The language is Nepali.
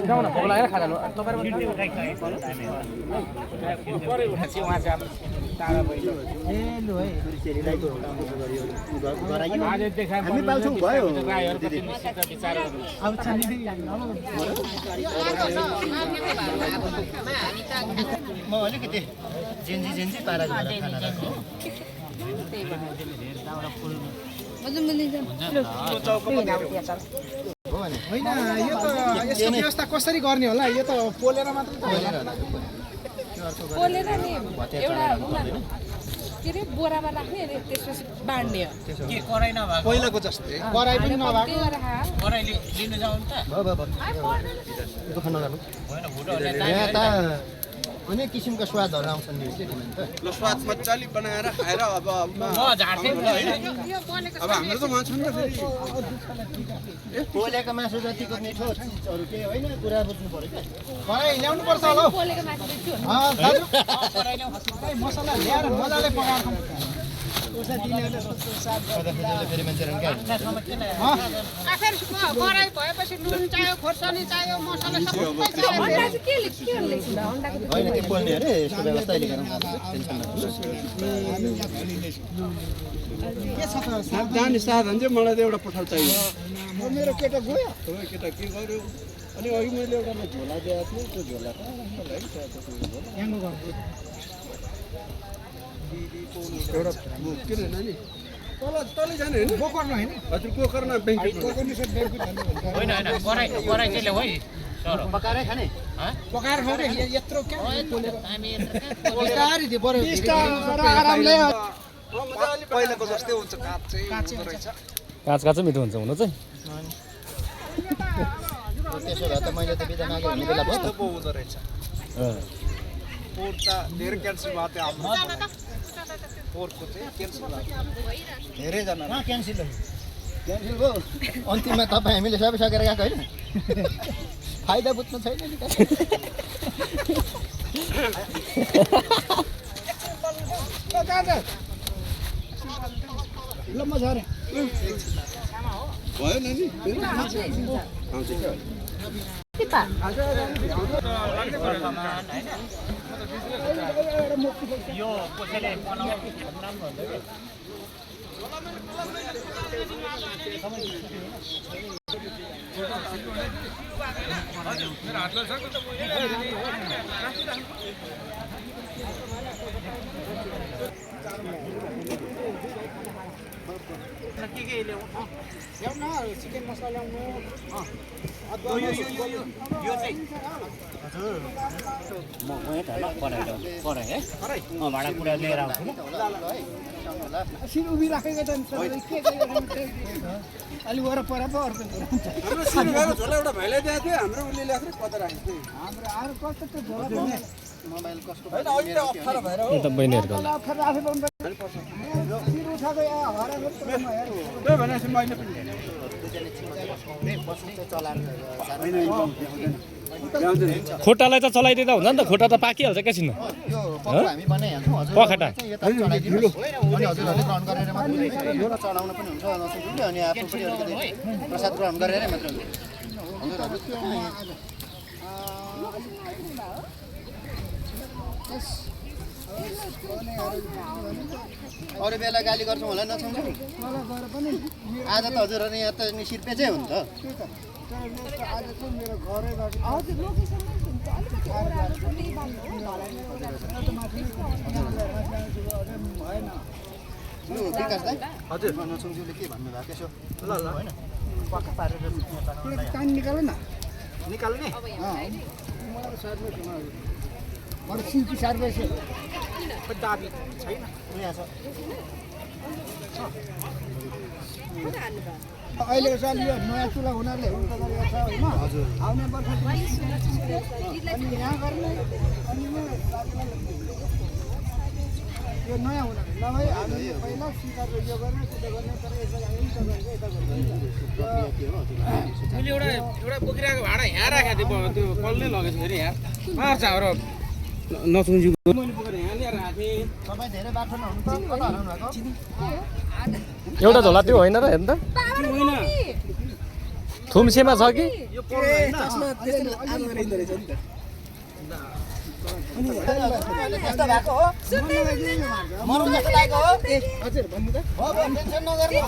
जाऊ न भोक लागेर खाजा नु तपाईहरु हामी पाल्छौँ भयो म अलिकति जेन्जी पाराको खाना राख्छु होइन यो त यसको व्यवस्था कसरी गर्ने होला यो त पोलेर मात्र पोलेर नि एउटा के रे बोरामा राख्ने अनि त्यसपछि बाँड्ने हो के कराई नभएको पहिलाको जस्तै कराई पनि नभएको कराई लिनु जाउँ त दुःख नगर्नु होइन भुटोहरूले यहाँ त अनेक किसिमका स्वादहरू आउँछन् नि ल स्वाद मजाले बनाएर खाएर अब म झार्थे अब हाम्रो त वहाँ छ नि त फेरि पोलेको मासु जतिको मिठो चिजहरू केही होइन कुरा बुझ्नु पर्यो क्या कराई ल्याउनु पर्छ होला हौ पोलेको मासु बेच्छु मसला ल्याएर मजाले पकाएर फेरि मान्छेहरू क्या आखिर कराई भएपछि नुन चाहियो खोर्सानी चाहियो मसला सबै चाहियो अन्डा चाहिँ के लेख्छ ल अन्डाको होइन त्यो पोल्ने अरे यसको व्यवस्था अहिले गरौँ टेन्सन के छ त जाने साधन चाहिँ मलाई त एउटा पठाल चाहियो मेरो केटा गयो केटा के गर्यो अनि अघि मैले एउटा झोला दिएको थिएँ त्यो झोला यहाँको गर्नु एउटा के रे नानी तलै जाने होइन गोकर्न होइन हजुर गोकर्न ब्याङ्क गोकर्न सर ब्याङ्क होइन कराई चाहिँ ल्याऊ है सर पकाएरै खाने पकाएर खाऊ रे यत्रो क्या हामी बिस्तारै दियो बरु आरामले पहिलाको जस्तै हुन्छ काँच रहेछ काँच मिठो हुन्छ हुनु चाहिँ त्यसो भए त मैले त बिदा मागेँ हुने बेला भयो पो हुँदो रहेछ पोर त धेरै क्यान्सर भएको थियो हाम्रो पोरको चाहिँ क्यान्सर भएको धेरैजना क्यान्सिल भयो अन्तिममा तपाईँ हामीले सबै सकेर गएको होइन फाइदा बुझ्नु छैन नि ल म झरे भयो नानी आउँछ क्या यो कसैले बनाउनु के ल्याउन चिकन मसला ल्याउनु यो चाहिँ म गएँ त ल कराई है भाँडाकुँडा लिएर आउँछु ल सिर उभिराखेको त के अलि वरपर पो अर्को हाम्रो सिलगढीको झोला एउटा भाइलाई दिएको थियो हाम्रो उसले ल्याएको कता राखेको थियो हाम्रो अरू कस्तो त झोला दिने मोबाइल कसको होइन अहिले अप्ठ्यारो भएर हो त बहिनीहरूको अप्ठ्यारो राखेको सिर उठाएको हराएर त्यही भनेपछि मैले पनि खोटालाई त चलाइदिँदा हुन्छ नि त खोटा त पाकिहाल्छ क्या छिन् यो पक्का हामी बनाइहाल्छौँ हजुर पखाटा यता चलाइदिनु अनि हजुरहरूले ग्रहण गरेर मात्रै एउटा चलाउन पनि हुन्छ नसुन्ने अनि आफू पनि अलिकति प्रसाद ग्रहण गरेरै मात्रै हुन्छ हजुरहरू त्यो अरू बेला गाली गर्छौँ होला नसम्झौँ आज त हजुरहरू यहाँ त सिर्पेचै हो नि त आज चाहिँ मेरो घरैबाट हजुर लोकेसनमै हुन्छ अलिकति ओह्रालो छ त्यही बाटो हो भएन यो विकास दाइ हजुर नसुङज्यूले के भन्नुभएको यसो ल होइन पक्का पारेर कान निकाल न निकाल्ने अरू सिन्की सार्दै छ दाबी छैन यहाँ छ अहिलेको साल यो नयाँ चुला हुनाले हुन्छ गरेको छ होइन आउने वर्ष अनि यहाँ गर्ने अनि यो नयाँ हुनाले नभए हामी पहिला सिकार यो गर्ने सिधै गर्ने तर यता मैले एउटा बोकिरहेको भाडा यहाँ राखेको थिएँ त्यो कसले लगेछ फेरि यहाँ मार्छ हाम्रो नसुन्जी मैले बोकेर यहाँ ल्याएर राखेँ तपाईँ धेरै बाटो हुनुहुन्छ कता हराउनु भएको एउटा झोला त्यो होइन र हेर्नु त थुम्सेमा छ कि यो पर्दैन हैन कस्तो भएको हो मरम जस्तो लागेको हो हजुर भन्नु त टेन्सन नगर्नु